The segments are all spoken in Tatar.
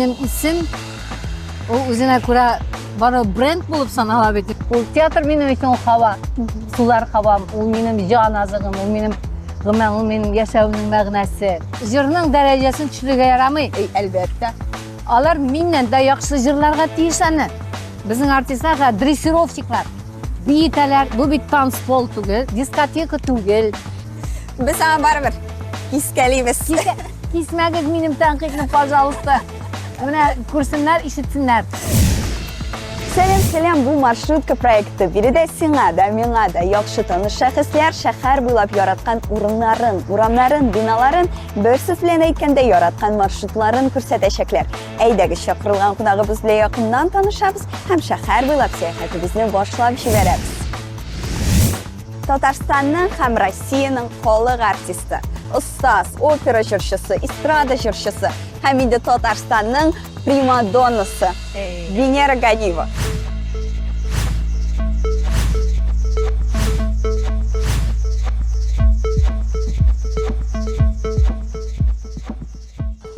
Минем исем ул үзенә күрә бары бренд булып санала бит. Ул театр минем өчен ул һава, сулар һавам, ул минем җан азыгым, ул минем гомумән, ул минем яшәүнең мәгънәсе. Җырның дәрәҗәсен төшерергә ярамый. Эй, әлбәттә. Алар миннән дә яхшы җырларга тиеш аны. Безнең артистлар дрессировщиклар. Биетәләр. Бу бит танцпол түгел, дискотека түгел. Без аңа барыбер кискәлибез. Кисмәгез минем тәнкыйтьне, пожалуйста. Менә күрсеннәр, ишетсеннәр. Сәлам, сәлам, бу маршрутка проекты. Биредә сиңа да, миңа да яхшы таныш шәхесләр шәһәр буйлап яраткан урыннарын, урамнарын, биналарын, бер сүз белән әйткәндә, яраткан маршрутларын күрсәтәчәкләр. Әйдәгез, чакырылган кунагыбыз белән якыннан танышабыз һәм шәһәр буйлап сәяхәтебезне башлап җибәрәбез. Татарстанның һәм Россиянең халык артисты, остаз, опера җырчысы, эстрада җырчысы һәм инде Татарстанның примадоннасы Венера Ганиева.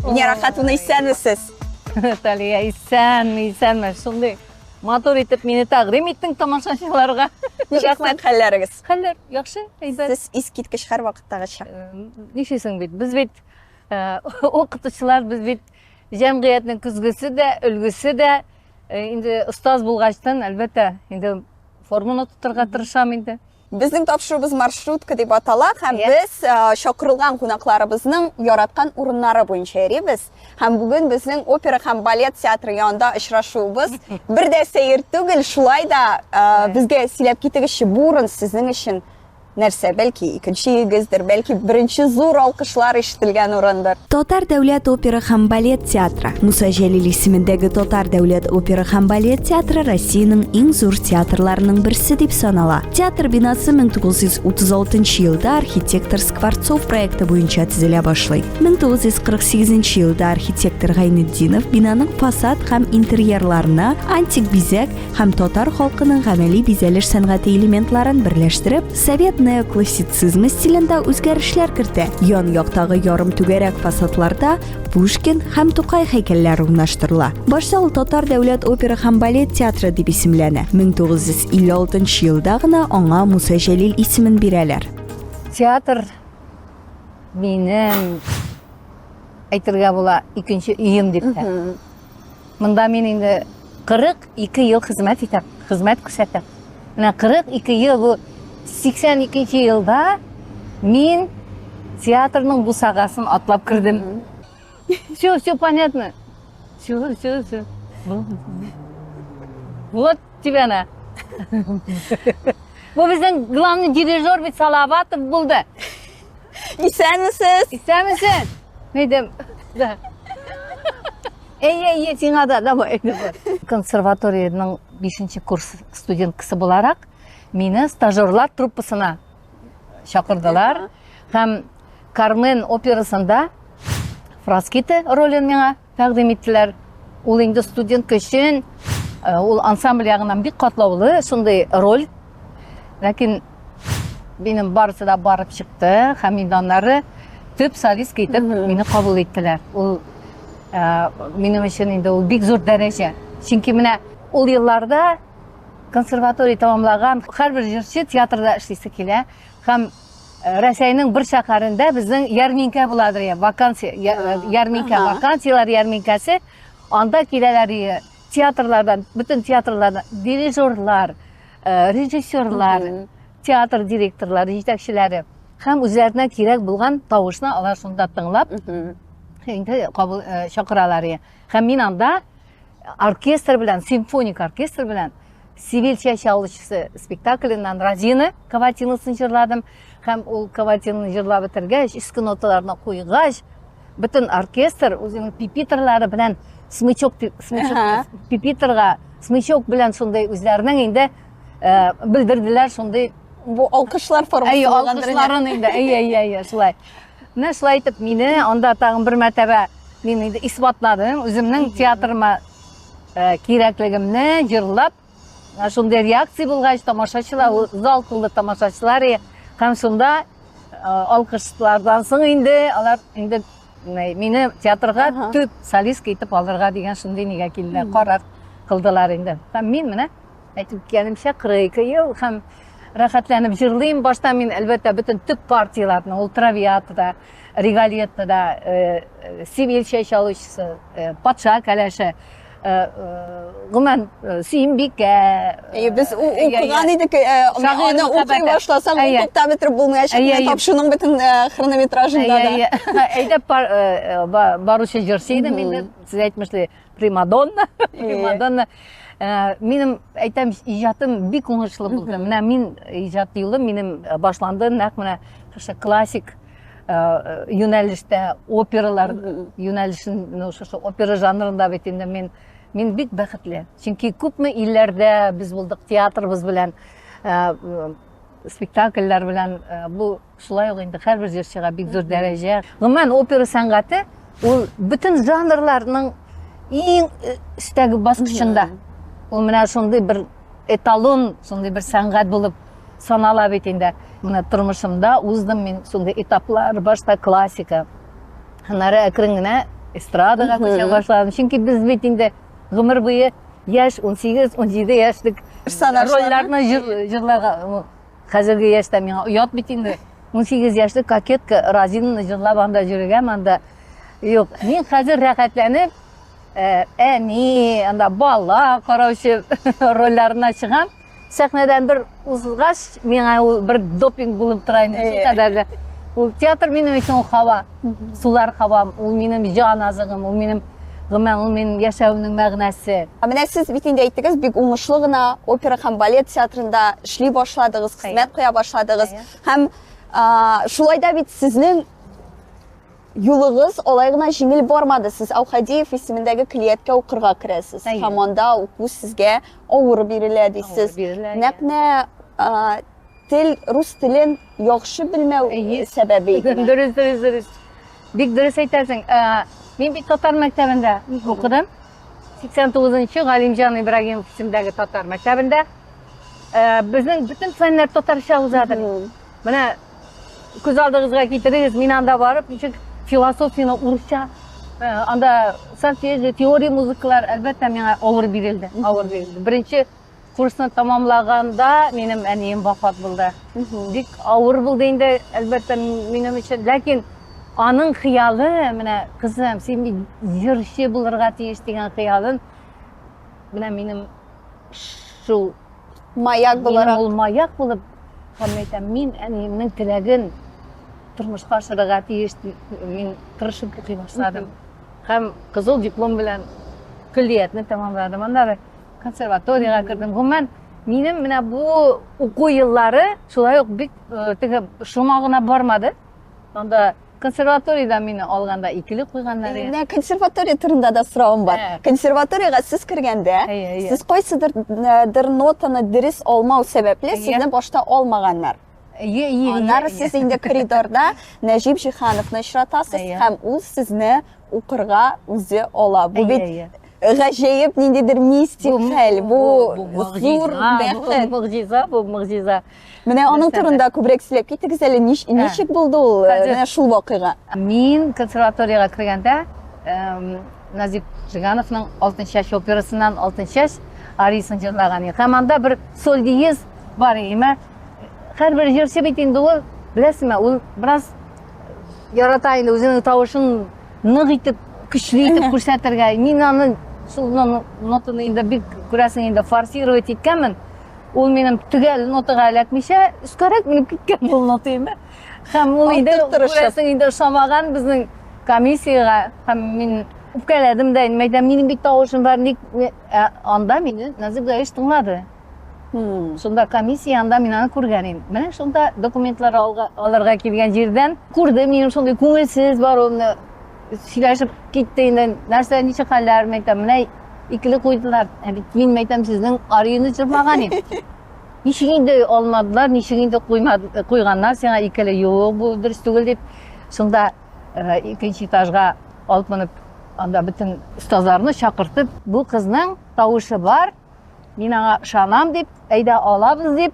Венера Хатуна, исәнмесез? Талия, исәнме, исәнме. Шундый матур итеп мине тәкъдим иттең тамашачыларга. Ничек хәлләрегез? Хәлләр яхшы, әйбәт. Сез искиткеч һәрвакыттагыча. Нишлисең бит? Без бит укытучылар, без бит җәмгыятьнең көзгесе дә, өлгесе дә. Инде остаз булгачтан, әлбәттә, инде форманы тотырга тырышам инде. Безнең тапшыруыбыз маршрутка дип атала һәм без чакырылган кунакларыбызның яраткан урыннары буенча йөрибез. Һәм бүген безнең опера һәм балет театры янында очрашуыбыз бер дә сәер түгел, шулай да безгә сөйләп китегезче, бу урын сезнең өчен нәрсә? Бәлки икенче өегездер, бәлки беренче зур алкышлар ишетелгән урындыр. Татар дәүләт опера һәм балет театры. Муса Җәлил исемендәге Татар дәүләт опера һәм балет театры Россиянең иң зур театрларының берсе дип санала. Театр бинасы 1936 елда архитектор Скворцов проекты буенча төзелә башлый. 1948 елда архитектор Гайнетдинов бинаның фасад һәм интерьерларына антик бизәк һәм татар халкының гамәли бизәлеш сәнгате элементларын берләштереп, совет неоклассицизмы стилендә үзгәрешләр кертә. Ян яктагы ярым түгәрәк фасадларда Пушкин һәм Тукай һәйкәлләре урнаштырыла. Башта ул Татар дәүләт опера һәм балет театры дип исемләнә. 1956 елда гына аңа Муса Җәлил исемен бирәләр. Театр минем әйтергә була икенче өем дип тә. Монда мин инде 42 ел хезмәт итәм, хезмәт күрсәтәм. Менә 42 ел бу 82 елда мин театрның бусагасын атлап кердем. Все, все понятно. Все, все, все. Вот тебе она. Бу безнең главный дирижер бит Салаватов булды. Исәнмесез. Исәнмесез. Мәйдәм. Да. Әйе, әйе, сиңа да, давай. Консерваториянең 5 курс студенткасы буларак, мине стажерлар труппасына чакырдылар. Һәм Кармен операсында Фраските ролен миңа тәкъдим иттеләр. Ул инде студентка өчен, ул ансамбль ягыннан бик катлаулы шундый роль. Ләкин минем барысы да барып чыкты һәм инде аннары төп солистка итеп мине кабул иттеләр. Ул минем өчен инде ул бик зур дәрәҗә. Чөнки менә ул елларда консерватория тәмамлаган һәрбер җырчы театрда эшлисе килә һәм Рәсәйнең бер шәһәрендә безнең ярминкә буладыр, я, вакансия, ярминкә, вакансияләр ярминкәсе. Анда киләләр театрлардан, бөтен театрлардан дирижерлар, режиссерлар, театр директорлары, җитәкчеләре һәм үзләренә кирәк булган тавышны алар шунда тыңлап, инде кабул чакыралар. Һәм мин анда оркестр белән, симфоник оркестр белән Сибил чәч алучысы спектакленнән Розина каватинасын җырладым. Һәм ул каватинаны җырлап бетергәч, өске ноталарны куйгач, бөтен оркестр үзенең пипитрлары белән смычок, смычок пипитрга смычок белән шундый үзләренең инде белдерделәр шундый бу алкышлар формасы. Әйе, алкышларын инде. Әйе, әйе, әйе, шулай. Менә шулай итеп мине анда тагын бер мәртәбә мин инде исбатладым үземнең театрыма кирәклегемне җырлап. Шундый реакция булгач, тамашачылар, зал тулы тамашачылар, һәм шунда алкышлардан соң инде алар инде Мине театрга төп солистка итеп алырга дигән шундый нигә килделәр, карар кылдылар инде. Һәм мин менә әйтеп үткәнемчә 42 ел һәм рәхәтләнеп җырлыйм. Башта мин, әлбәттә, бөтен төп партияләрне, ул Травиатада, Риголеттода, э, э, Сибиль чәч алучысы, э, патша кәләше, гомумән Сөембикә. Без укыган идек, аны укый башласаң, укып та бетереп булмаячак. Менә тапшыруның бөтен хронометражында да. Әйдәп баручы җырчы идем инде, сез әйтмешли, примадонна, примадонна. Минем әйтәм, иҗатым бик уңышлы булды. Менә мин иҗат юлым минем башланды нәкъ менә шушы классик юнәлештә, опералар юнәлешен, ну, шушы опера жанрында бит инде мин мин бик бәхетле. Чөнки күпме илләрдә без булдык театрыбыз белән, спектакльләр белән, бу шулай ук инде һәрбер җырчыга бик зур дәрәҗә. Гомумән, опера сәнгате ул бөтен жанрларның иң өстәге баскычында. Ул менә шундый бер эталон, шундый бер сәнгать булып санала бит инде. Менә тормышымда уздым мин шундый этаплар, башта классика, аннары әкрен генә эстрадага күчә башладым. Чөнки без бит инде гомер буе яшь, 18-17 яшьлек рольләрне җырларга. Хәзерге яшьтә миңа оят бит инде. 18 яшьлек кокетка Разинаны җырлап анда йөргән анда. Юк, мин хәзер рәхәтләнеп әни, анда бала караучы рольләренә чыгам. Сәхнәдән бер узгач, миңа ул бер допинг булып тора инде, шулкадәрле. Ул театр минем өчен ул һава, сулар һавам, ул минем җан азыгым, ул минем гомумән, ул минем яшәвемнең мәгънәсе. Ә менә сез бит инде әйттегез, бик уңышлы гына опера һәм балет театрында эшли башладыгыз, хезмәт куя башладыгыз. Һәм шулай да бит сезнең Юлыгыз алай гына җиңел бармады. Сез Аухадиев исемендәге көллияткә укырга керәсез. Һәм анда уку сезгә авыр бирелә дисез. Нәкъ менә тел, рус телен яхшы белмәү сәбәбе идеме? Дөрес, дөрес, дөрес. Бик дөрес әйтәсең. Мин бит татар мәктәбендә укыдым. 89-нчы Галимҗан Ибрагимов исемендәге татар мәктәбендә. Безнең бөтен фәннәр татарча узадыр. Менә күз алдыгызга китерегез, мин анда барып, ничек философияне урысча, анда сольфеджио, теория музыкалар, әлбәттә, миңа авыр бирелде, авыр бирелде. Беренче курсны тамамлаганда минем әнием вафат булды. Бик авыр булды инде, әлбәттә, минем өчен. Ләкин аның хыялы, менә, кызым, син бит җырчы булырга тиеш дигән хыялын, менә минем шул маяк буларак. Ул маяк булып, һәм әйтәм, мин әниемнең теләген тормышка ашырырга тиеш, мин тырышып укый башладым. Һәм кызыл диплом белән көллиятне тәмамладым. Аннары консерваториягә кердем. Гомумән, минем менә бу уку еллары шулай ук бик э, теге шома гына бармады. Анда Консерваториядә мине алганда икеле куйганнар иде. Менә консерватория турында да соравым бар. Консерваториягә сез кергәндә, сез кайсыдыр э, нотаны дөрес алмау сәбәпле сезне башта алмаганнар. Аннары сез инде коридорда Нәҗип Җиһановны очратасыз һәм ул сезне укырга үзе ала. Бу бит гаҗәеп ниндидер мистик хәл, бу зур бәхет. Могҗиза, бу могҗиза. Менә аның турында күбрәк сөйләп китегез әле, ничек булды ул, э, менә шул вакыйга? Мин консерваториягә кергәндә, Назип Жигановның Алтын чәч операсыннан Алтын чәч ариясын җырлаган идем. Һәм анда бер соль диез бар иде. Һәрбер җырчы бит инде ул, беләсезме, ул бераз ярата инде үзенең тавышын нык итеп, көчле итеп күрсәтергә. Мин аны шул нотаны инде бик күрәсең инде форсировать иткәнмен. Ул минем төгәл нотага эләкмичә, өскәрәк менеп киткән ул нота инде. Һәм ул инде күрәсең инде ошамаган безнең комиссиягә һәм мин үпкәләдем дә инде, әйтәм, минем бит тавышым бар, ник ә, анда мине Назиб Гаиш тыңлады. Шунда комиссия анда мин аны күргән идем. Менә шунда документлар алырга килгән җирдән күрде минем шундый күңелсез баруымны. Сөйләшеп китте инде, нәрсә, ничек хәлләр, мин әйтәм, менә икеле куйдылар. Ә бит мин әйтәм, сезнең арияне җырлаган идем. Ничек инде алмадылар, ничек инде куймады, куйганнар сиңа икеле, юк, бу дөрес түгел дип. Шунда э, икенче этажга алып менеп, анда бөтен остазларны чакыртып, бу кызның тавышы бар, мин аңа ышанам дип, әйдә алабыз дип,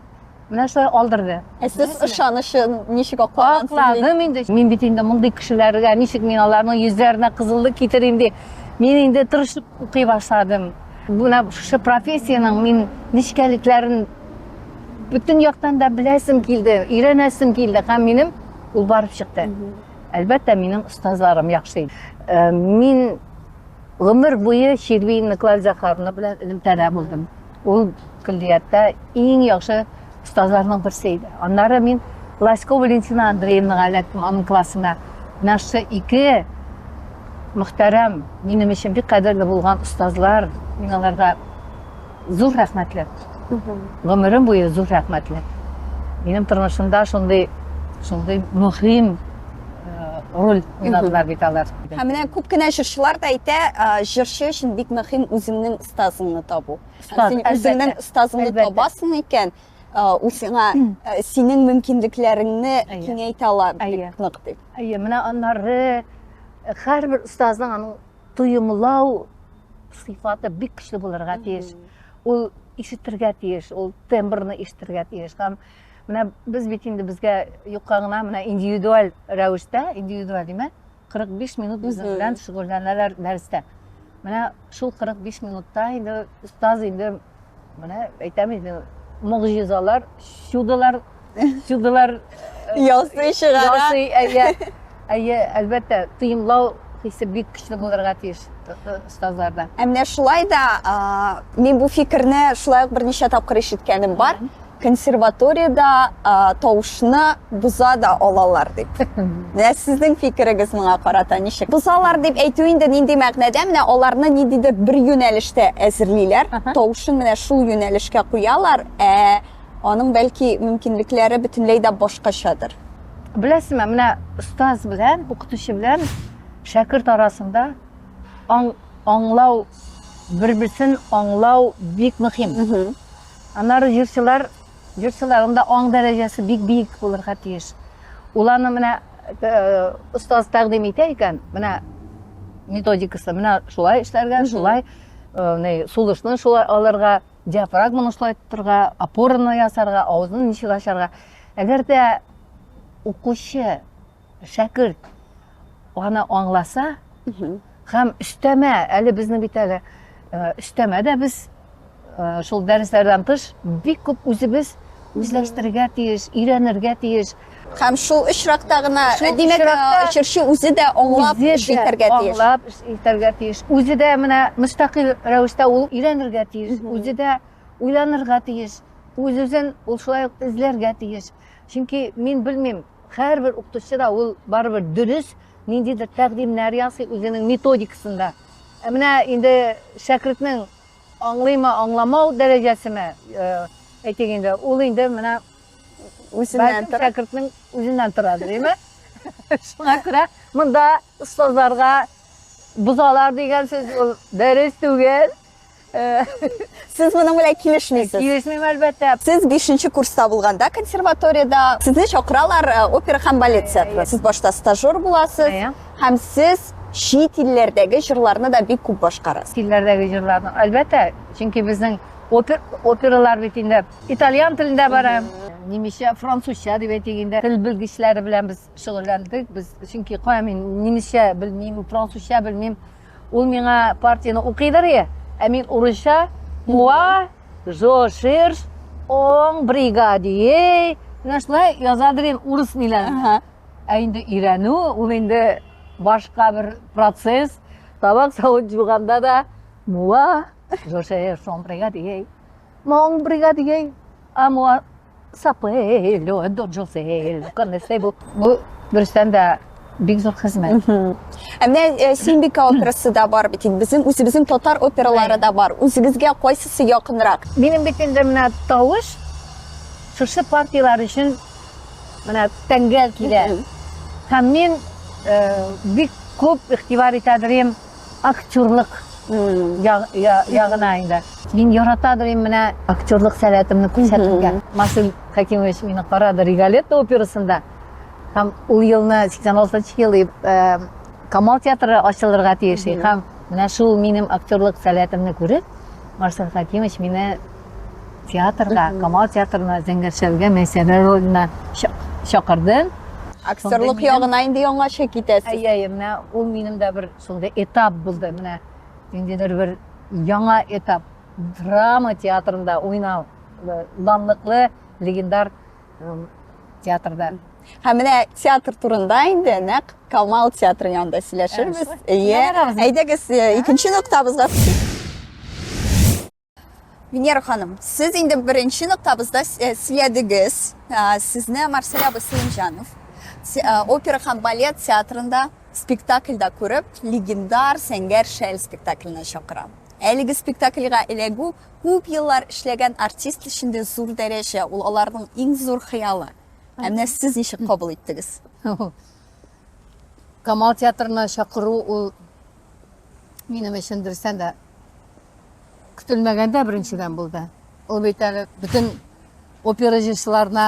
Менә шулай алдырды. Ә сез ышанычын ничек аклагансыз? Акладым инде. Мин бит инде мондый кешеләргә ничек мин аларның йөзләренә кызыллык китерим ди. Мин инде тырышып укый башладым. Менә шушы профессиянең мин нечкәлекләрен бөтен яктан да беләсем килде, өйрәнәсем килде һәм минем ул барып чыкты. Әлбәттә, минем остазларым яхшы. Э, мин гомер буе Щербинина Клавдия Захаровна белән элемтәдә булдым. Ул көллияттә иң яхшы остазларның берсе иде. Аннары мин Ласько Валентина Андреевнага эләктем, аның классына. Менә шушы ике мөхтәрәм, минем өчен бик кадерле булган остазлар, мин аларга зур рәхмәтле. Гомерем буе зур рәхмәтле. Минем тормышымда шундый шундый мөһим э, роль уйнадылар бит алар. Һәм менә күп кенә җырчылар да әйтә, э, җырчы өчен бик мөһим үзеңнең остазыңны табу. Остаз, Син үзеңнең әлбәттә. остазыңны Әлбәттә. табасың икән, э, ул сиңа э, синең мөмкинлекләреңне Әйе. киңәйтә ала Әйе. бик нык дип. Әйе, менә аннары һәрбер остазның аның тоемлау сыйфаты бик көчле булырга тиеш. Ул ишетергә тиеш, ул тембрны ишетергә тиеш. Һәм менә без бит инде безгә юкка гына менә индивидуаль рәвештә, индивидуаль димә, 45 минут безнең белән шөгыльләнәләр дәрестә. Менә шул 45 минутта инде остаз инде менә әйтәм инде могҗизалар, чудолар, чудолар Ясый чыгара. Ясый, әйе. Әйе, әлбәттә, тоемлау хисе бик көчле булырга тиеш остазларда. Ә менә шулай да, мин бу фикерне шулай ук берничә тапкыр ишеткәнем бар. Консерваториядә тавышны боза да алалар дип. Менә сезнең фикерегез моңа карата ничек? Бозалар дип әйтү инде нинди мәгънәдә? Менә аларны ниндидер бер юнәлештә әзерлиләр, тавышын менә шул юнәлешкә куялар, ә аның бәлки мөмкинлекләре бөтенләй дә башкачадыр. Беләсезме, менә остаз белән, укытучы белән шәкерт арасында аң, аңлау, бер-берсен аңлау бик мөһим. Аннары җырчылар, җырчыларның да аң дәрәҗәсе бик биек булырга тиеш. Ул аны менә э, остаз тәкъдим итә икән, менә методикасы, менә шулай эшләргә, шулай э, ни, сулышны шулай алырга, диафрагманы шулай тотырга, опораны ясарга, авызны ничек ачарга. Әгәр дә укучы, шәкерт аны аңласа, һәм өстәмә, әле безнең бит әле э, өстәмә дә без э, шул дәресләрдән тыш бик күп үзебез үзләштерергә тиеш, өйрәнергә тиеш. Һәм шул очракта гына, Шул димәк, очракта җырчы үзе дә аңлап Үзе эш дә итәргә тиеш. Аңлап эш итәргә тиеш. Үзе дә менә мөстәкыйль рәвештә ул өйрәнергә тиеш, үзе дә уйланырга тиеш. Үз-үзен ул шулай ук эзләргә тиеш. Чөнки мин белмим, һәрбер укытучы да ул барыбер дөрес ниндидер тәкъдимнәр ясый үзенең методикасында. Ә менә инде шәкертнең аңлыймы, аңламау дәрәҗәсеме, э, әйтик инде, ул инде менә Үзеннән бәлкем тора. шәкертнең үзеннән торадыр, димме? Шуңа күрә монда остазларга бозалар дигән сүз ул дөрес түгел. Э, Сез моның белән килешмисез. Килешмим, әлбәттә. Сез 5 курста булганда консерваториядә сезне чакыралар э, опера һәм балет театрына. Сез башта стажер буласыз Әйе. һәм сез чит илләрдәге җырларны да бик күп башкарасыз. Илләрдәге җырларны, әлбәттә, чөнки безнең опер, опералар бит инде итальян телендә бара, немецчә, французча дип әйтик инде. Тел белгечләре белән без шөгыльләндек. Без чөнки кая мин немецчә белмим, французча белмим. Ул миңа партияне укыйдыр я, ә мин урысча муа, жо, шерш, оң, бригадие. Менә шулай язадыр инде урыс ниләрен. Ага. Ә инде өйрәнү, ул инде башка бер процесс. Табак савыт жуганда да муа, жо, шерш, оң, бригадие. Моң бригадие, а муа сапело, доджосель, конесебу. Бу дөрестән дә бик зур хезмәт. Ә менә э, Симбика операсы да бар бит инде. Безнең үзебезнең татар опералары да бар. Үзегезгә кайсысы якынрак? Минем бит инде менә тавыш шушы партияләр өчен менә тәңгәл килә. Һәм мин э, бик күп игътибар итәдер идем актерлык ягына инде. Мин яратадыр идем менә актерлык сәләтемне күрсәтергә. Марсель Хәкимович мине карады Риголетто операсында. Һәм ул елны 86 ел э, Камал театры ачылырга тиеш. Һәм менә шул минем актерлык сәләтемне күреп, Марсель Хәкимович мине театрга, Камал театрына, Зәңгәр шәлгә Мәйсәрә роленә чакырды. Актерлык ягына инде яңача китәсез. Әйе, әйе, менә ул минем дә бер шундый этап булды. Менә ниндидер бер яңа этап. Драма театрында уйнау, данлыклы, легендар театрда. Һәм менә театр турында инде нәкъ Камал театры янында сөйләшербез. Әйе. Әйдәгез, икенче ноктабызга. Венера ханым, сез инде беренче ноктабызда сөйләдегез. Сезне Марсель абый Сәлимҗанов опера һәм балет театрында спектакльдә күреп, легендар Зәңгәр шәл спектакленә чакыра. Әлеге спектакльгә эләгү күп еллар эшләгән артист өчен дә зур дәрәҗә, ул аларның иң зур хыялы. Ә менә сез ничек кабул иттегез? Камал театрына чакыру ул минем өчен дөрестән дә көтелмәгәндә беренчедән булды. Ул бит әле бөтен опера җырчыларына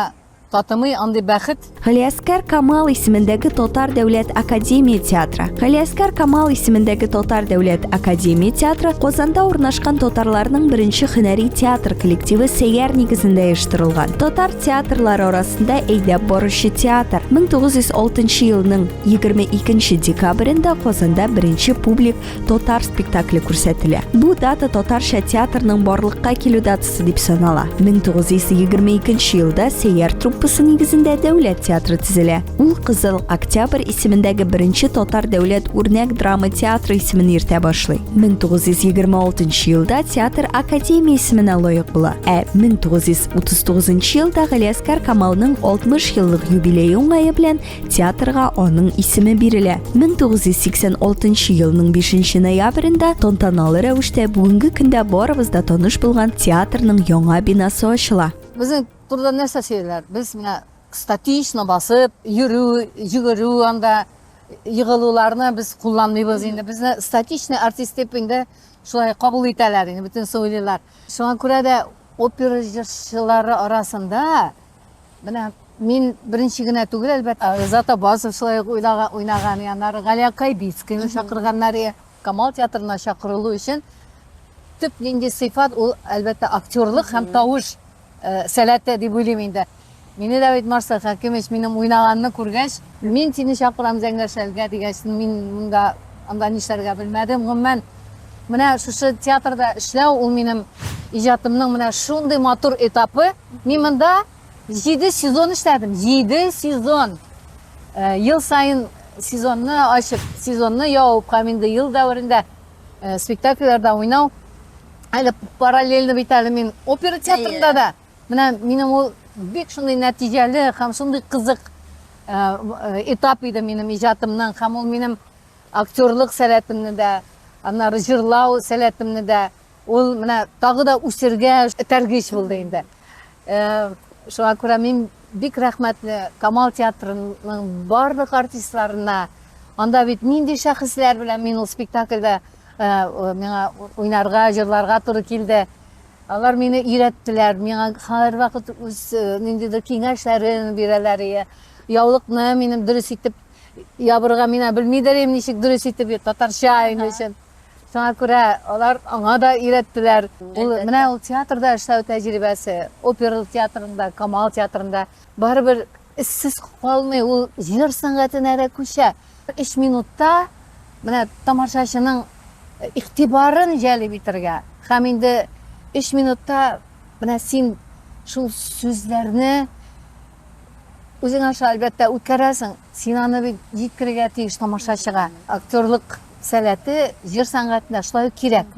татымый андый бәхет. Галиәскәр Камал исемендәге Татар дәүләт академия театры. Галиәскәр Камал исемендәге Татар дәүләт академия театры Казанда урнашкан татарларның беренче һөнәри театр коллективы Сәйяр нигезендә оештырылган. Татар театрлары арасында әйдәп баручы театр. 1906 елның 22 декабрендә Казанда беренче публик татар спектакле күрсәтелә. Бу дата татарча театрның барлыкка килү датасы дип санала. 1922 елда Сәйяр труппасы нигезендә дәүләт театры төзелә. Ул Кызыл Октябрь исемендәге беренче татар дәүләт үрнәк драма театры исемен йөртә башлый. 1926 елда театр академия исеменә лаек була. Ә 1939 елда Галиәскар Камалның 60 еллык юбилее уңае белән Театрга аның исеме бирелә. 1986 елның 5 ноябрендә тантаналы рәвештә бүгенге көндә барыбыз да таныш булган театрның яңа бинасы ачыла. Безнең турыда нәрсә сөйлиләр? Без менә статично басып йөрү, йөгерү анда егылуларны без кулланмыйбыз инде. Безне статичный артист дип инде шулай кабул итәләр инде, бөтенесе уйлыйлар. Шуңа күрә дә опера җырчылары арасында Менә мин беренче генә түгел, әлбәттә. Ризат Аббасов шулай ук уйнаган, уйнаган, аннары Галия Кайбицкаяны чакырганнар. Камал театрына чакырылу өчен төп нинди сыйфат ул, әлбәттә, актерлык һәм тавыш сәләте дип уйлыйм инде. Мине дә бит Марсель Хәкимович минем уйнаганны күргәч, мин сине чакырам Зәңгәр шәлгә дигәч, мин монда анда нишләргә белмәдем. Гомумән, менә шушы театрда эшләү ул минем иҗатымның менә шундый матур этапы. Мин монда 7 сезон эшләдем. 7 сезон. Э, ел сайын сезонны ачып, сезонны ябып һәм инде ел дәверендә э, спектакльләрдә уйнау. Әле параллельно бит әле мин опера театрында да. Менә минем ул бик шундый нәтиҗәле һәм шундый кызык э, этап иде минем иҗатымның һәм ул минем актерлык сәләтемне дә, аннары җырлау сәләтемне дә Ул менә тагы да үсергә этәргеч булды инде. Э, шуңа күрә мин бик рәхмәтле Камал театрының барлык артистларына. Анда бит нинди шәхесләр белән мин ул спектакльдә э, миңа уйнарга, җырларга туры килде. Алар мине өйрәттеләр, миңа һәрвакыт үз э, ниндидер киңәшләрен бирәләр. Яулыкны минем дөрес итеп ябырга мин белмидер идем, ничек дөрес итеп татарча инде өчен. Шуңа күрә алар аңа да өйрәттеләр. Ул менә ул театрда эшләү тәҗрибәсе, опера театрында, Камал театрында барыбер эзсез калмый, ул җыр сәнгатенә дә күчә. Өч минутта менә тамашачының игътибарын җәлеп итәргә һәм инде өч минутта менә син шул сүзләрне үзең аша әлбәттә үткәрәсең. Син аны бит җиткерергә тиеш тамашачыга. Актерлык сәләте җыр сәнгатенә шулай ук кирәк.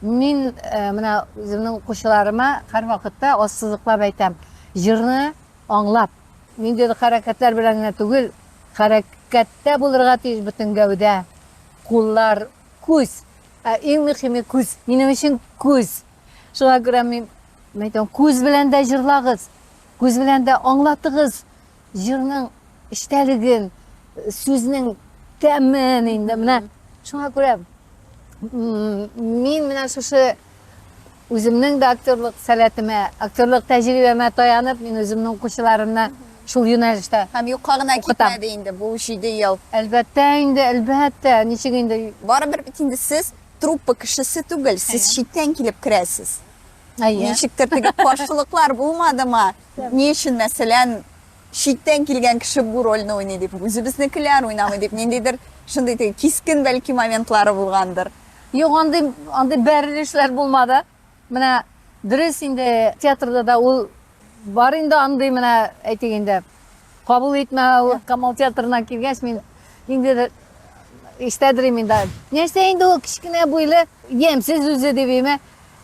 Мин э, менә үземнең укучыларыма һәрвакытта ассызыклап әйтәм, җырны аңлап, ниндидер хәрәкәтләр белән генә түгел, хәрәкәттә булырга тиеш бөтен гәүдә, куллар, күз. Ә иң мөһиме күз. Минем өчен күз. Шуңа күрә мин әйтәм, күз белән дә җырлагыз, күз белән дә аңлатыгыз. Җырның эчтәлеген, сүзнең тәмен инде менә шуңа күрә мин менә шушы үземнең дә актерлык сәләтемә, актерлык тәҗрибәмә таянып, мин үземнең укучыларымны шул юнәлештә Һәм юкка гына китмәде инде бу 7 ел. Әлбәттә инде, әлбәттә, ничек инде. Барыбер бит инде сез труппа кешесе түгел, сез читтән килеп керәсез. Әйе. Ничектер теге каршылыклар булмадымы? Ни өчен, мәсәлән, читтән килгән кеше бу рольне уйный дип, үзебезнекеләр уйнамый дип, ниндидер шундый теге кискен бәлки моментлары булгандыр. Юк, андый андый бәрелешләр булмады. Менә дөрес инде театрда да ул бар инде андый менә әйтик инде кабул итмәү. Камал театрына килгәч мин ниндидер ишетәдер инде. Нәрсә инде ул кечкенә буйлы, ямьсез үзе дип име.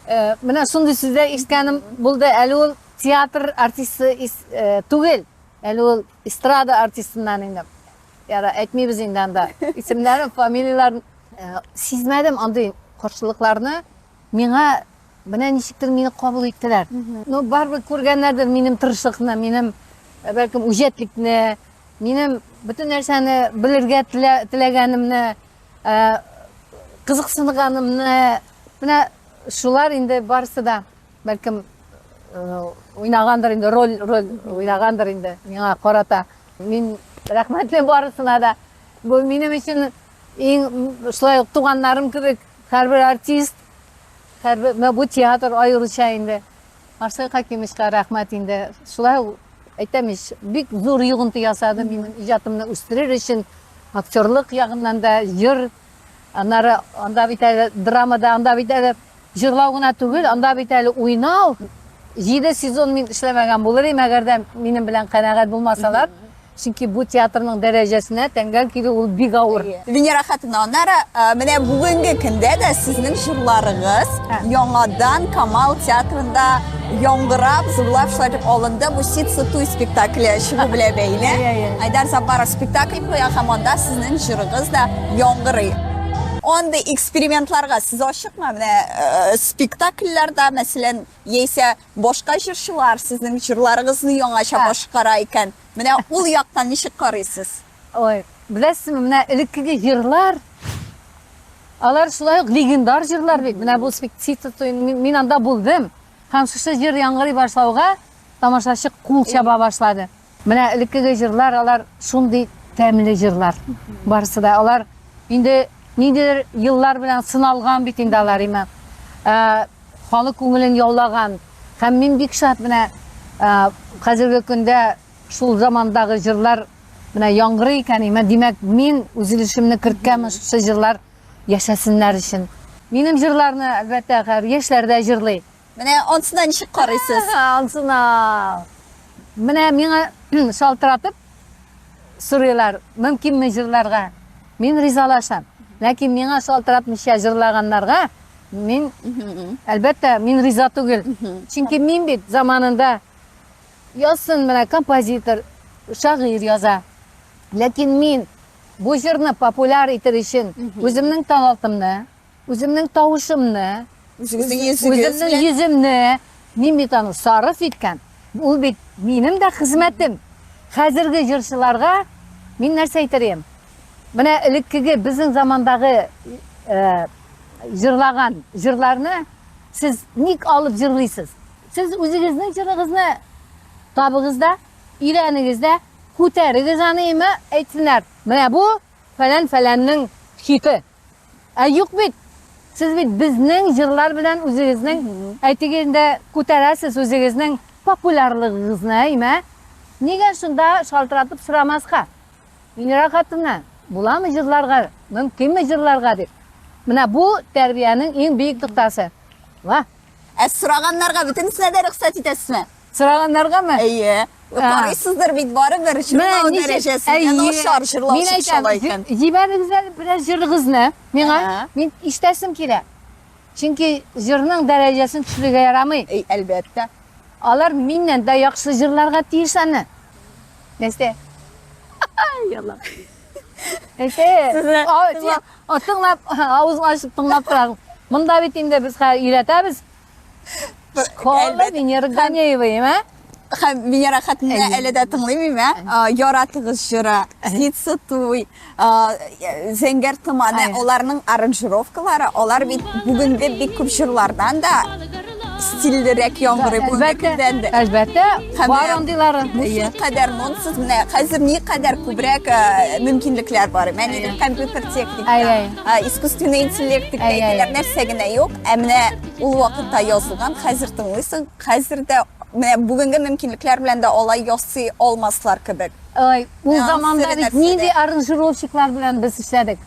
Э, менә шундый сүзләр ишеткәнем булды. Әле ул театр артисты э, түгел. Әле ул эстрада артистыннан инде. Яра, әйтмибез инде анда. Исемнәрен, фамилияләрен э, сизмәдем андый каршылыкларны. Миңа менә ничектер мине кабул иттеләр. Ну, барыбер күргәннәрдер минем тырышлыкны, минем э, бәлкем үҗәтлекне, минем бөтен нәрсәне белергә теләгәнемне, э, кызыксынганымны. Менә шулар инде барысы да бәлкем э, уйнагандыр инде, роль роль уйнагандыр инде миңа карата. Мин рәхмәтле барысына да. Бу минем өчен иң шулай ук туганнарым кебек һәрбер артист, һәрбер менә бу театр аеруча инде. Марсель Хакимовичка рәхмәт инде. Шулай ук әйтәм ич, бик зур йогынты ясады минем иҗатымны үстерер өчен. Актерлык ягыннан да, җыр, аннары анда бит әле драмада, анда бит әле җырлау гына түгел, анда бит әле уйнау. 7 сезон мин эшләмәгән булыр идем, әгәр дә минем белән канәгать булмасалар. Чөнки бу театрның дәрәҗәсенә тәңгәл килү ул бик авыр. Венера Хатовна, аннары менә бүгенге көндә дә сезнең җырларыгыз яңадан Камал театрында яңгырап, зурлап шулай итеп алынды. Бу Ситсы туй спектакле чыгу белән бәйле. Айдар Заббаров спектакль куя һәм анда сезнең җырыгыз да яңгырый. Андый экспериментларга сез ачыкмы? Менә спектакльләрдә, мәсәлән, яисә башка җырчылар сезнең җырларыгызны яңача башкара икән. Менә ул яктан ничек карыйсыз? Ой, беләсезме, менә элеккеге җырлар, алар шулай ук легендар җырлар бит. Менә бу спектакль, мин анда булдым. Һәм шушы җыр яңгырый башлауга тамашачы кул чаба башлады. Менә элеккеге җырлар, алар шундый тәмле җырлар. Барысы да алар инде ниндидер еллар белән сыналган бит инде алар, име. Ә, халык күңелен яулаган. Һәм мин бик шат менә ә, хәзерге көндә шул замандагы җырлар менә яңгырый икән, име. Димәк, мин үз өлешемне керткәнмен шушы җырлар яшәсеннәр өчен. Минем җырларны, әлбәттә, хәзер яшьләр дә җырлый. Менә ансына ничек карыйсыз? Ансына. Менә миңа шалтыратып сорыйлар, мөмкинме җырларга? Мин ризалашам. Ләкин миңа шалтыратмыйча җырлаганнарга мин, әлбәттә, мин риза түгел. Чөнки мин бит заманында язсын менә композитор, шагыйрь яза. Ләкин мин бу җырны популяр итер өчен үземнең талантымны, Үземнең тавышымны, Үзегезнең йөзегез үземнең белән. йөземне мин бит аны сарыф иткән. Ул бит минем дә хезмәтем. Хәзерге җырчыларга мин нәрсә әйтер идем? Менә элеккеге безнең замандагы э, җырлаган җырларны сез ник алып җырлыйсыз? Сез үзегезнең җырыгызны табыгыз да, өйрәнегез дә, күтәрегез аны име, әйтсеннәр. Менә бу фәлән-фәләннең хиты. Ә юк бит. Сез бит безнең җырлар белән үзегезнең, әйтик инде, күтәрәсез үзегезнең популярлыгыгызны, әйме? Нигә шунда шалтыратып сорамаска? Венера хатыннан, буламы җырларга, мөмкинме җырларга дип. Менә бу тәрбиянең иң бөек ноктасы. Ва. Ә сораганнарга бөтенесенә дә рөхсәт итәсезме? Сораганнаргамы? Әйе. Карыйсыздыр бит барыбер җырлау дәрәҗәсе начар җырлау чыкса икән. Җибәрегез әле бераз җырыгызны миңа. Мин ишетәсем килә. Чөнки җырның дәрәҗәсен төшерергә ярамый. Әй, әлбәттә. Алар миннән дә яхшы җырларга тиеш аны. Нәрсә? Ялла. Нәрсә? Тыңлап, авызын ачып тыңлап тора. Монда бит инде без хәзер өйрәтәбез. Школа Венера Ганеева, ә? Һәм Венера хатынны әле дә тыңлыйм, ә? Яратыгыз җыры, Ситсы туй, Зәңгәр томаны, аларның аранжировкалары, алар бит бүгенге бик күп җырлардан да стильлерәк яңгырый бүгенге көндән дә. Әлбәттә, бар андыйлары. Бу кадәр нонсенс, менә хәзер никадәр күбрәк мөмкинлекләр бар. Менә компьютер техника, искусственный интеллект дип әйтәләр, нәрсә генә юк. Ә менә Ул вакытта язылган, хәзер тыңлыйсың, хәзер дә менә бүгенге мөмкинлекләр белән дә алай ясый алмаслар кебек. Ой, ул заманда бит нинди аранжировщиклар белән без эшләдек.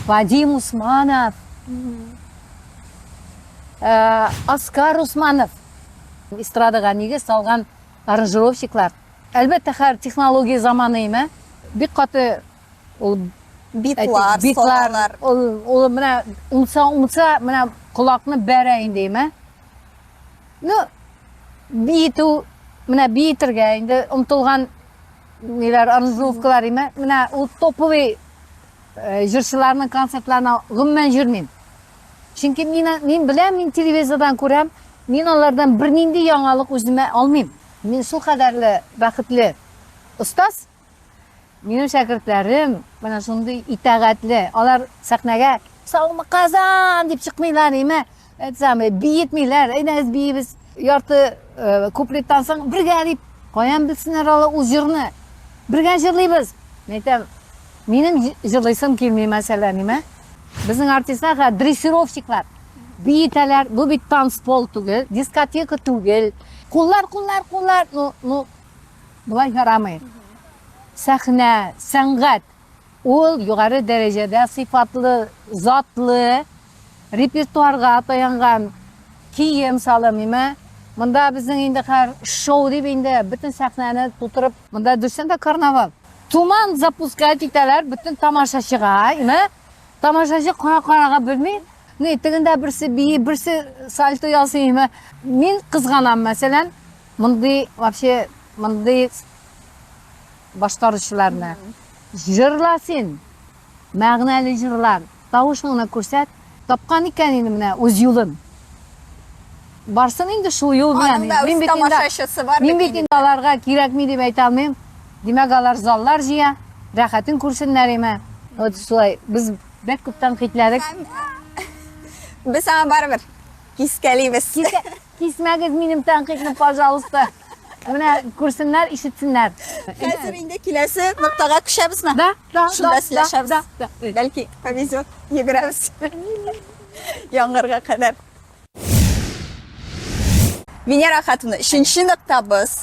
Вадим Усманов, э, Оскар Усманов эстрадага нигез салган аранжировщиклар. Әлбәттә, хәзер технология заманы име? Бик каты ул битлар, битлар, ул, ул менә унса унса менә колакны бәрә инде име? Ну, биетү, менә биетергә инде омтылган ниләр, аранжировкалар име? Менә ул топовый э, җырчыларның концертларына гомумән йөрмим. Чөнки мин, мин беләм, мин телевизордан күрәм, мин алардан бернинди яңалык үземә алмыйм. Мин шул кадәрле бәхетле остаз. Минем шәкертләрем менә шундый итагатьле. Алар сәхнәгә саумы Казан дип чыкмыйлар, име? Это самое, биетмиләр. Әйдәгез биибез. Ярты э, куплеттан соң бергә дип, каян белсеннәр алар ул җырны? Бергә җырлыйбыз. Мин әйтәм, минем җырлыйсым килми, мәсәлән, име? Безнең артистлар хәзер дрессировщиклар. Биетәләр. Бу бит танцпол түгел, дискотека түгел. Куллар, куллар, куллар. Ну, ну, болай ярамый. Сәхнә, сәнгать ул югары дәрәҗәдә сыйфатлы, затлы репертуарга таянган кием салым, име? Монда безнең инде хәр шоу дип инде бөтен сәхнәне тутырып, монда дөрестән дә карнавал. Туман запускать итәләр бөтен тамашачыга, име? Тамашачы кая карарга белми. Ни, тегендә берсе бии, берсе сальто ясый, име? Мин кызганам, мәсәлән, мондый вообще мондый башкаручыларны. Җырла син, мәгънәле җырлар, тавышыңны күрсәт. Тапкан икән инде менә үз юлын. Барсын инде шул юл белән. Аның да үз тамашачысы бар Мин бит инде аларга кирәкми дип әйтә алмыйм. Димәк, алар заллар җыя, рәхәтен күрсеннәр име. Вот шулай. Без бик күп тәнкыйтьләдек. Без аңа барыбер кискәлибез. Кисмәгез минем тәнкыйтьне, пожалуйста. Менә күрсеннәр, ишетсеннәр. Хәзер инде киләсе ноктага күчәбезме? Да, да, Шунда сөйләшәбез. Да, да. Бәлки повезет, йөгерәбез. Яңгырга кадәр. Венера Хатовна, өченче ноктабыз.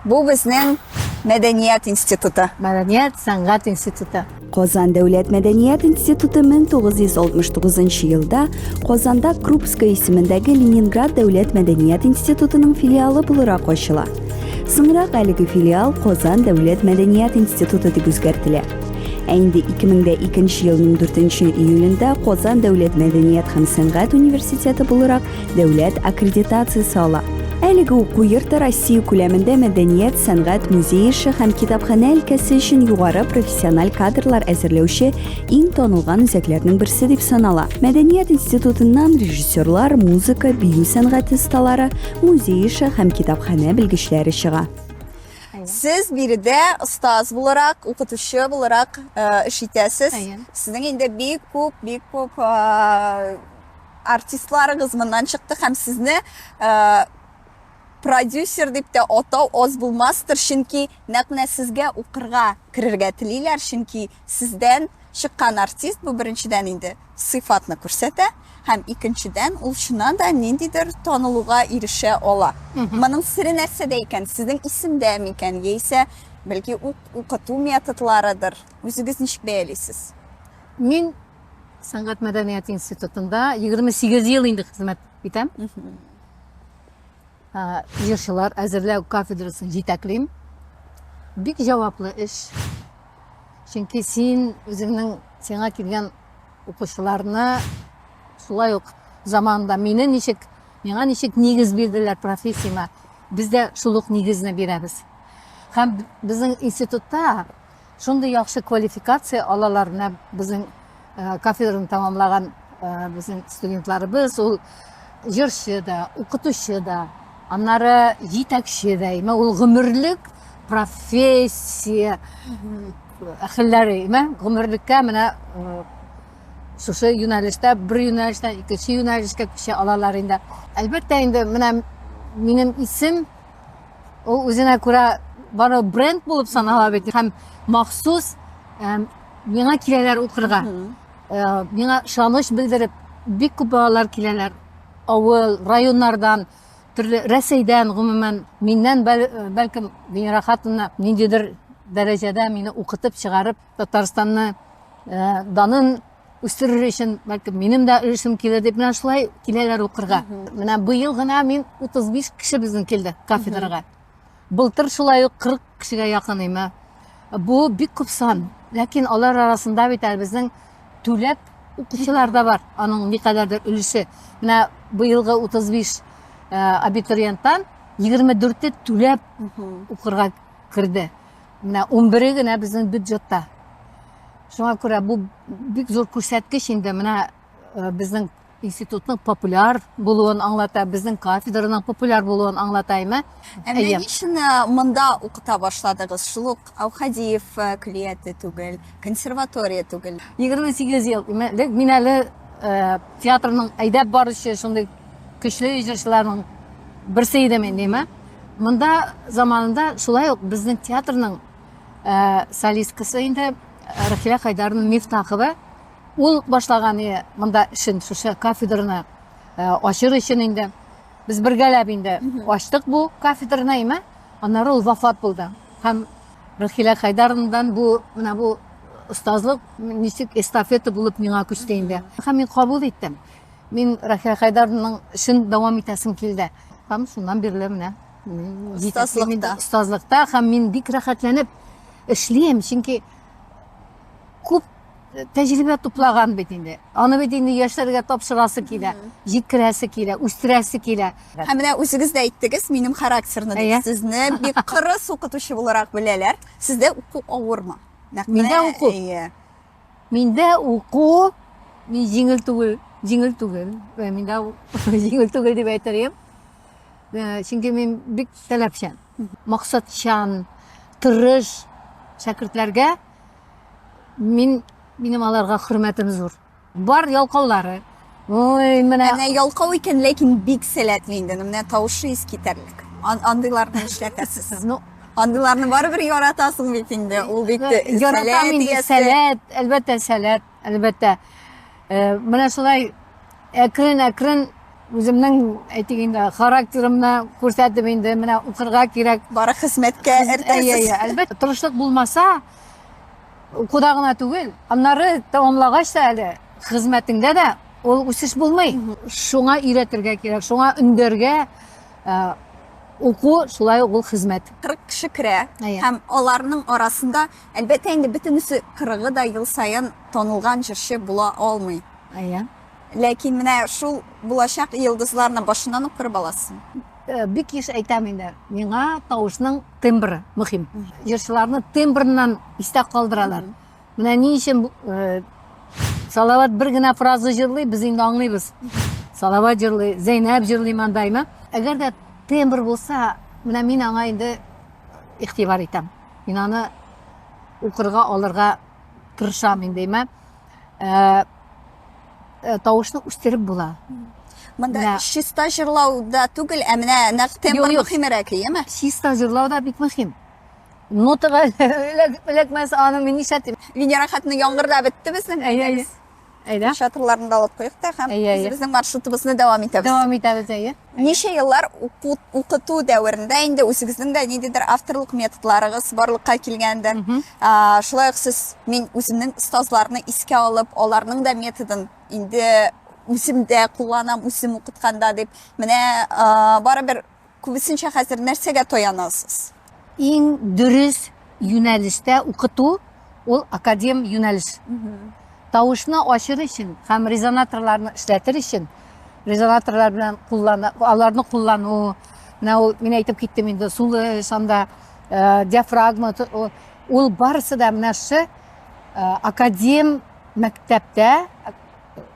Бу безнең Мәдәният институты. Мәдәният сәнгать институты. Казан дәүләт мәдәният институты 1969 елда Казанда Крупская исемендәге Ленинград дәүләт мәдәният институтының филиалы буларак ачыла. Соңрак әлеге филиал Казан дәүләт мәдәният институты дип үзгәртелә. Ә инде 2002 елның 4 июлендә Казан дәүләт мәдәният һәм сәнгать университеты буларак дәүләт аккредитациясе ала. Әлеге уку йорты Россия күләмендә мәдәният, сәнгать, музей эше һәм китапханә өлкәсе өчен югары профессиональ кадрлар әзерләүче иң танылган үзәкләрнең берсе дип санала. Мәдәният институтыннан режиссерлар, музыка, бию сәнгате осталары, музей эше һәм китапханә белгечләре чыга. Сез биредә остаз буларак, укытучы буларак э, эш итәсез. Сезнең инде бик күп, бик күп э, артистларыгыз моннан чыкты һәм сезне э, продюсер дип тә атау аз булмастыр, чөнки нәкъ менә сезгә укырга керергә телиләр, чөнки сездән чыккан артист бу беренчедән инде сыйфатны күрсәтә һәм икенчедән ул чыннан да ниндидер танылуга ирешә ала. Моның сере нәрсәдә икән? Сезнең исемдә микән яисә бәлки укыту методларыдыр? Үзегез ничек бәялисез? Мин Сәнгать мәдәният институтында 28 ел инде хезмәт итәм. Җырчылар әзерләү кафедрасын җитәклим. Бик җаваплы эш. Чөнки син үзеңнең сиңа килгән укучыларны шулай ук заманында мине ничек, миңа ничек нигез бирделәр профессияма, без дә шул ук нигезне бирәбез. Һәм безнең институтта Шундый яхшы квалификация алалар менә безнең э, кафедраны тәмамлаган э, безнең студентларыбыз ул җырчы да, укытучы да, аннары җитәкче дә, име ул гомерлек профессия әһелләре, име гомерлеккә менә э, шушы юнәлештә бер юнәлештән икенче юнәлешкә күчә алалар инде. Әлбәттә инде менә минем исем Ул үзенә күрә бары бренд булып санала бит һәм махсус миңа киләләр укырга. Миңа ышаныч белдереп бик күп балалар киләләр. авыл, районнардан, төрле Рәсәйдән, гомумән, миннән бәлкем Венера Хатовна ниндидер дәрәҗәдә мине укытып чыгарып, Татарстанны данын үстерер өчен, бәлкем минем дә өлешем килер дип, менә шулай киләләр укырга. Менә быел гына мин 35 кеше безнең килде кафедрага. Былтыр шулай ук 40 кешегә якын име. Бу бик күп сан. Ләкин алар арасында бит әле безнең түләп укучылар да бар. Аның никадәрдер өлеше. Менә быелгы 35 э, абитуриенттан 24-е түләп укырга керде. Менә 11-е генә безнең бюджетта. Шуңа күрә бу бик зур күрсәткеч инде. Менә э, безнең институтның популяр булуын аңлата, безнең кафедраның популяр булуын аңлата, әйме? Ә менә ни өчен э, монда укыта башладыгыз? Шул ук Әүхәдиев э, көллияте түгел, консерватория түгел. 28 ел. Мин әле э, театрның әйдәп баручы шундый көчле җырчыларның берсе идем инде, әйме? Монда заманында шулай ук безнең театрның солисткасы инде Рахилә Хайдаровна Мифтахова Ул башлаган монда эшен шушы кафедраны ачыр өчен инде. Без бергәләп инде ачтык бу кафедраны, әйме? Аннары ул вафат булды. Һәм Рахилә Хайдаровнадан бу менә бу остазлык ничек эстафета булып миңа күчте инде. Һәм мин кабул иттем. Мин Рахилә Хайдаровнаның эшен дәвам итәсем килде. Һәм шуннан бирле менә остазлыкта. Остазлыкта һәм мин бик рәхәтләнеп эшлим, чөнки күп тәҗрибә туплаган бит инде. Аны бит инде яшьләргә тапшырасы килә, җиткерәсе килә, үстерәсе килә. Һәм менә үзегез дә әйттегез, минем характерны дип. Сезне бик кырыс укытучы буларак беләләр. Сездә уку авырмы? Миндә уку. Миндә уку мин җиңел түгел, җиңел түгел. Миндә җиңел түгел дип әйтер идем. Чөнки мин бик таләпчән, максатчан, тырыш шәкертләргә Мин минем аларга хөрмәтем зур. Бар ялкаулары. Ой, менә Менә ялкау икән, ләкин бик сәләтле инде. Менә тавышы искитәрлек. Андыйларны нишләтәсез? Ну, андыйларны барыбер яратасың бит инде. Ул бит яратам инде, сәләт, әлбәттә, сәләт, әлбәттә. Э, менә шулай әкрен-әкрен үземнең әйтик инде характерымны күрсәтеп инде менә укырга кирәк. Бары хезмәткә эртәсез. Әлбәттә, тырышлык булмаса, укуда гына түгел, аннары тәмамлагач та әле хезмәтеңдә дә ул үсеш булмый. Шуңа өйрәтергә кирәк, шуңа өндәргә э, уку шулай ук ул хезмәт. 40 кеше керә һәм аларның арасында әлбәттә инде бөтенесе 40-ы да ел саен танылган җырчы була алмый. Әйе. Ләкин менә шул булачак йолдызларны башыннан ук күреп аласың. Э, бик еш әйтәм инде, миңа тавышның тембры мөһим. Җырчыларны тембрыннан истә калдыралар. Менә ни өчен э, Салават бер генә фраза җырлый, без инде аңлыйбыз. Салават җырлый, Зәйнәп җырлый мандаймы. Әгәр дә тембр булса, менә мин аңа инде игътибар итәм. Мин аны укырга алырга тырышам инде, әйме. Э, э, тавышны үстереп була. Монда менә... чиста җырлау да түгел, ә менә нәкъ тембр мөһимрәк, әйеме? Чиста җырлау да бик мөһим. Нотага эләкмәс, аны мин нишләтим? Венера хатыны яңгырда бетте безнең. Әйе, әйе. Әйдә. Шатырларны да алып куйык та һәм үзебезнең маршрутыбызны дәвам итәбез. Дәвам итәбез, әйе. Ничә еллар уку, укыту дәверендә инде үзегезнең дә ниндидер авторлык методларыгыз барлыкка килгәндер. Шулай ук сез мин үземнең остазларны искә алып, аларның да методын инде үзем дә кулланам, үзем укытканда дип. Менә барыбер күбесенчә хәзер нәрсәгә таянасыз? Иң дөрес юнәлештә укыту ул академ юнәлеш. Тавышны ачыр өчен һәм резонаторларны эшләтер өчен резонаторлар белән куллана, аларны куллану, менә ул мин әйтеп киттем инде, сулыш, анда э, диафрагма, ул барысы да менә шушы э, академ мәктәптә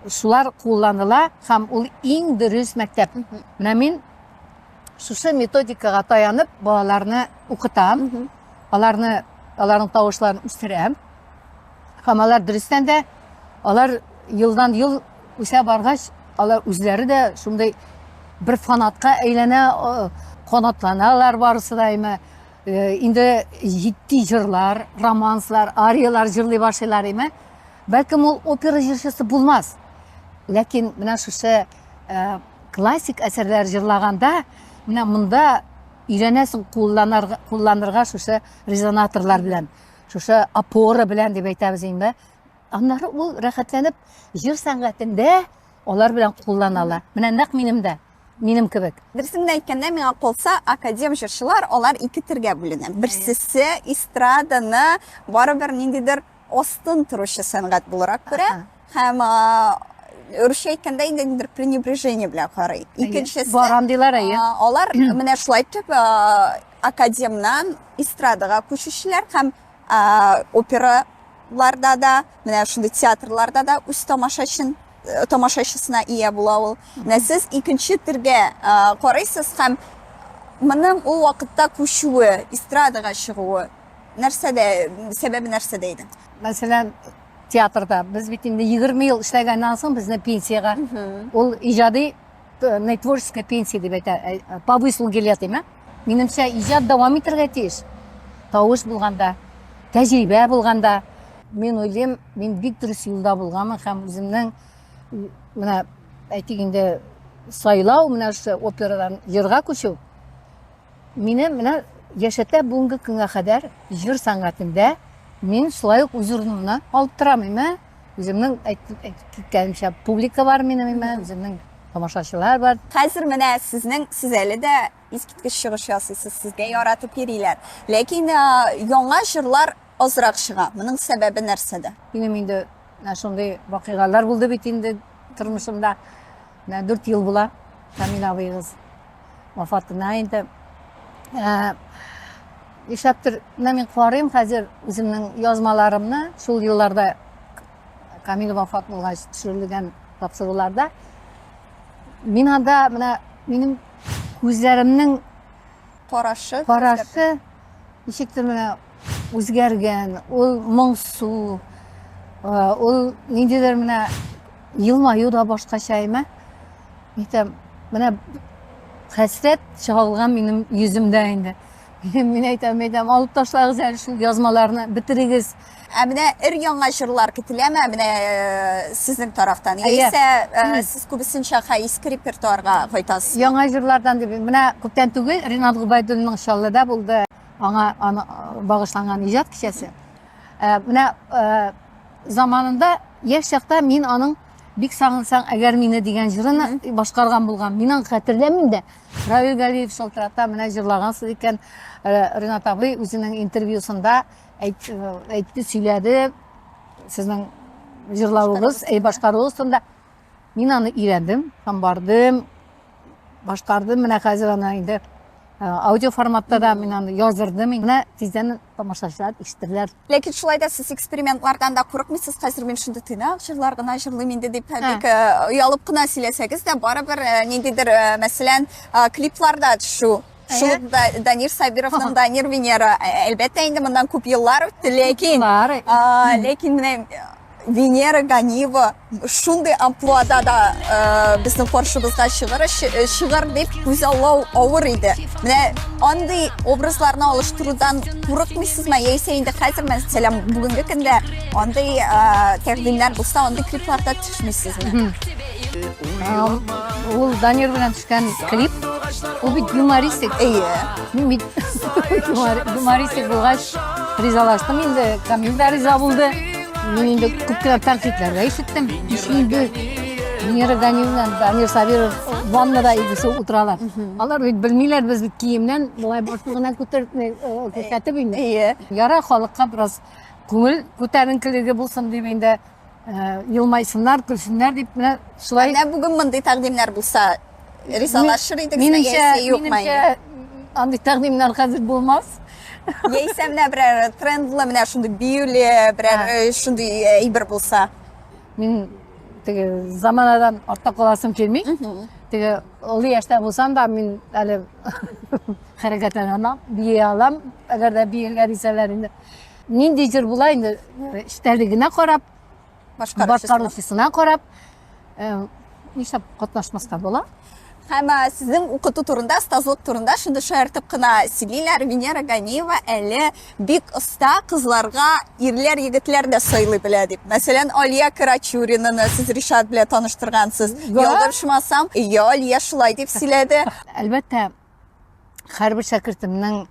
шулар кулланыла һәм ул иң дөрес мәктәп. Менә мин шушы методикага таянып балаларны укытам, аларны аларның тавышларын үстерәм. Һәм алар дөрестән дә алар елдан ел үсә баргач, алар үзләре дә шундый бер фанатка әйләнә, канатланалар барысы да әйме. Э, инде җитди җырлар, романслар, ариялар җырлый башлыйлар әйме. Бәлкем ул опера җырчысы булмас. Ләкин менә шушы э, Классик әсәрләр җырлаганда, менә монда өйрәнәсең кулланырга, кулланырга шушы резонаторлар белән, шушы опора белән дип әйтәбез инде. Аннары ул рәхәтләнеп җыр сәнгатендә алар белән куллана ала. Менә нәкъ минем дә, минем кебек. Дөресен генә әйткәндә, миңа калса, академ җырчылар, алар ике төргә бүленә. Берсесе эстраданы барыбер ниндидер астын торучы сәнгать буларак күрә һәм русча әйткәндә инде ниндидер пренебрежение белән карый. Икенчесе бар андыйлар, әйе. Алар менә шулай итеп академнан эстрадага күчүчеләр һәм операларда да, менә шундый театрларда да үз тамашачын э, тамашачысына ия була ул. Менә сез икенче төргә карыйсыз һәм моның ул вакытта күчүе, эстрадага чыгуы нәрсәдә, сәбәбе нәрсәдә иде? Мәсәлән, театрда без бит инде 20 ел эшләгәннән соң безне пенсиягә ул иҗади э, творческая пенсия дип әйтә, э, по выслуге лет, димә. Минемчә, иҗат дәвам итәргә тиеш. Тавыш булганда, тәҗрибә булганда, мин уйлыйм, мин бик дөрес юлда булганмын һәм үземнең менә әйтик инде сайлау, менә шушы операдан җырга күчү мине менә яшәтә бүгенге көнгә кадәр җыр сәнгатендә мин шулай ук үз урынымны алып торам, име? Үземнең әйтеп киткәнемчә публика бар минем, име? Үземнең тамашачылар бар. Хәзер менә сезнең, сез әле дә искиткеч чыгыш ясыйсыз, сезгә яратып йөриләр. Ләкин яңа җырлар азрак чыга. Моның сәбәбе нәрсәдә? Минем инде менә шундый вакыйгалар булды бит инде тормышымда. Менә 4 ел була Камил абыегыз вафатына инде. Ә, нишләптер, менә мин карыйм хәзер үземнең язмаларымны, шул елларда Камил вафат булгач төшерелгән тапшыруларда. Мин анда менә минем күзләремнең карашы, карашы ничектер менә үзгәргән, ул моңсу, ул ниндидер менә елмаю да башкача име. Әйтәм, менә хәсрәт чагылган минем йөземдә инде. Мин әйтәм, әйтәм, алып ташлагыз әле шул язмаларны, бетерегез. Ә менә өр-яңа җырлар көтеләме менә э, сезнең тарафтан? Яисә э, сез күбесенчә хә иске репертуарга кайтасыз? Яңа җырлардан дип, менә күптән түгел Ринат Гобәйдуллинның Чаллыда булды, аңа аны э, багышланган иҗат кичәсе. Менә заманында яшь чакта мин аның Бик сагынсаң, әгәр мине дигән җырын башкарган булган. Мин аны хәтерләмим дә. Равил Галиев шалтырата, менә җырлагансыз икән. Ринат абый үзенең интервьюсында әйтте, сөйләде. Сезнең җырлавыгыз, әй башкаруыгыз турында. Мин аны өйрәндем һәм бардым, башкардым. Менә хәзер аны инде аудио форматта да мин аны яздырдым. Менә тиздән тамашачылар ишетерләр. Ләкин шулай да сез экспериментлардан да курыкмыйсыз. Хәзер мин шундый тыйнак җырлар гына җырлыйм инде дип бик э, оялып кына сөйләсәгез дә, барыбер э, ниндидер, э, мәсәлән, клипларда төшү. Шул ук Данир Сабировның Данир Венера. Әлбәттә инде моннан күп еллар үтте, ләкин ләкин менә Венера Ганиева шундый амплуада да э, безнең каршыбызга чыгыр, э, чыгыр дип күзаллау авыр иде. Менә андый образларны алыштырудан курыкмыйсызмы? Яисә инде хәзер, мәсәлән, бүгенге көндә андый э, тәкъдимнәр булса, андый клипларда төшмисезме? Ул Данир белән төшкән клип, ул бит юмористик. Әйе. Мин бит юмористик булгач ризалаштым инде, Камил дә риза булды. Мин инде күп кенә тәнкыйтьләр дә ишеттем. Инде Венера Ганиевна, Дамир Сабиров ваннада икесе утыралар. Алар бит белмиләр, без бит киемнән болай башны гына күтәреп э, күрсәтеп инде. Әйе. Яра халыкка бераз күңел күтәренкелеге булсын дип инде э, елмайсыннар, көлсеннәр дип менә шулай. Менә бүген мондый тәкъдимнәр булса, ризалашыр идегезме яисә юкмы? Минемчә, андый тәкъдимнәр хәзер булмас. Яисә менә берәр трендлы, менә шундый биюле, берәр э, шундый э, әйбер булса. Мин теге заманадан артта каласым килми. Теге олы яшьтә булсам да, мин әле хәрәкәтләнә алам, бии алам, әгәр дә биергә дисәләр инде. Нинди җыр була инде, эчтәлегенә карап, башкаручысына карап, э, нишләп катнашмаска була? Һәм сезнең укыту турында, остазлык турында шундый шаяртып кына сөйлиләр. Венера Ганиева әле бик оста кызларга ирләр, егетләр дә сайлый белә дип. Мәсәлән, Алия Карачуринаны сез Ришат белән таныштыргансыз. Ялгышмасам, иә, Алия шулай дип сөйләде. Әлбәттә, һәрбер шәкертемнең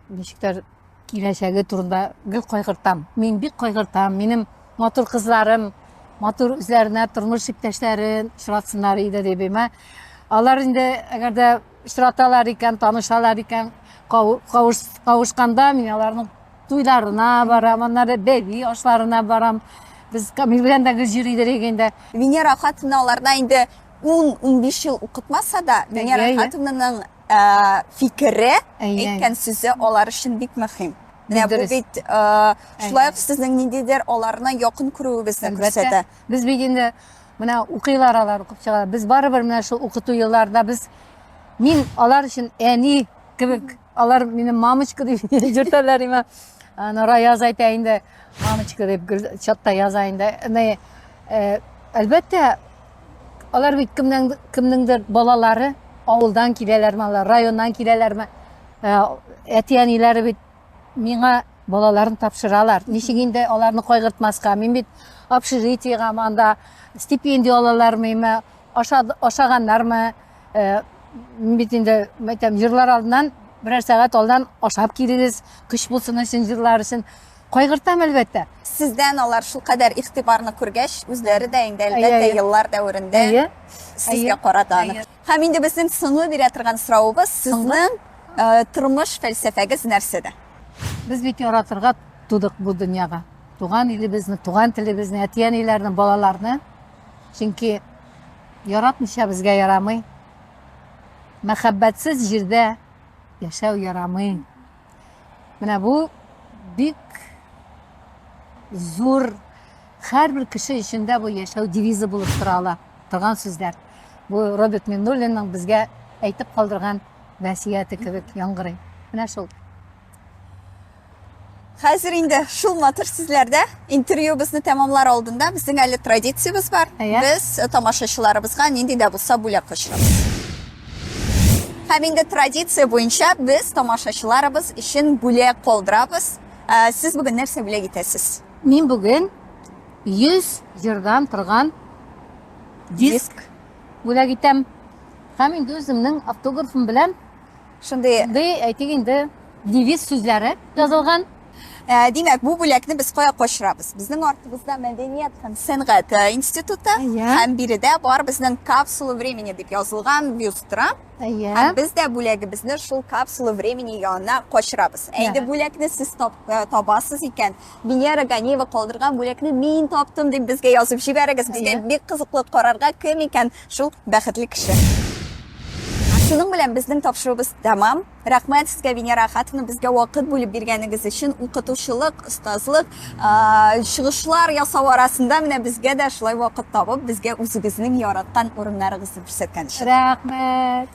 ничектер киләчәге турында гел кайгыртам. Мин бик кайгыртам. Минем матур кызларым, матур үзләренә тормыш иптәшләрен очратсыннар иде дип. Әмма алар инде әгәр дә очраталар икән, танышалар икән, кавышканда мин аларның туйларына барам, аннары бәби ашларына барам. Без Камил белән дә гел йөри идек инде. Венера Ахатовна аларда инде 10-15 ел укытмаса да, Венера Ахатовнаның Ә, фикере, әйткән сүзе алар өчен бик мөһим. Менә бу бит шулай ук сезнең ниндидер аларны якын күрүегезне күрсәтә. Без бит инде менә укыйлар алар, укып чыгалар. Без барыбер менә шул укыту елларында без мин алар өчен әни кебек, алар мине мамочка дип йөртәләр име. Аны Раяз әйтә инде, мамочка дип чатта яза инде. Менә әлбәттә, Алар бит кемнән кемнеңдер балалары, авылдан киләләрме алар, районнан киләләрме? Э, әти-әниләре бит миңа балаларын тапшыралар. Ничек инде аларны кайгыртмаска? Мин бит общежитиегә анда стипендия алалармы, ашаганнармы? Э, мин бит инде әйтәм, җырлар алдыннан берәр сәгать алдан ашап килегез, көч булсын өчен, җырлар өчен. Кайгыртам, әлбәттә. Сездән алар шулкадәр игътибарны күргәч, үзләре дә инде, әлбәттә, еллар дәверендә сезгә карата аны. Һәм инде безнең соңгы бирә торган соравыбыз, сезнең э, тормыш фәлсәфәгез нәрсәдә? Без бит яратырга тудык бу дөньяга. Туган илебезне, туган телебезне, әти-әниләрне, балаларны. Чөнки яратмыйча безгә ярамый. Мәхәббәтсез җирдә яшәү ярамый. Менә бу бик зур һәрбер кеше өчен дә бу яшәү девизы булып тора ала торган сүзләр. Бу Роберт Миннуллинның безгә әйтеп калдырган васыяте кебек яңгырый. Менә шул. Хәзер инде шул матур сүзләрдә интервьюбызны тәмамлар алдында безнең әле традициябез бар. Без тамашачыларыбызга нинди дә булса бүләк очрабыз. Һәм инде традиция буенча без тамашачыларыбыз өчен бүләк калдырабыз. Ә, сез бүген нәрсә бүләк итәсез? Мин бүген 100 җырдан торган диск бүләк итәм. Һәм инде үземнең автографым белән Шундый, шундый, әйтик инде, девиз сүзләре язылган. Ә, димәк, бу бүләкне без кая качырабыз? Безнең артыбызда мәдәният һәм сәнгать э, институты Әйе. һәм биредә бар безнең капсула времени дип язылган бюст тора. Әйе. Һәм без дә бүләгебезне шул капсула времени янына качырабыз. Ә инде Әйе. бүләкне сез тап, э, табасыз икән, Венера Ганиева калдырган бүләкне мин таптым дип безгә язып җибәрегез. Безгә Әйе. бик кызыклы карарга кем икән шул бәхетле кеше. Шуның белән безнең тапшыруыбыз тәмам. Рәхмәт сезгә, Венера Ахатовна, безгә вакыт бүлеп биргәнегез өчен. Укытучылык, остазлык, чыгышлар ясау арасында менә безгә дә шулай вакыт табып, безгә үзегезнең яраткан урыннарыгызны күрсәткән өчен. Рәхмәт.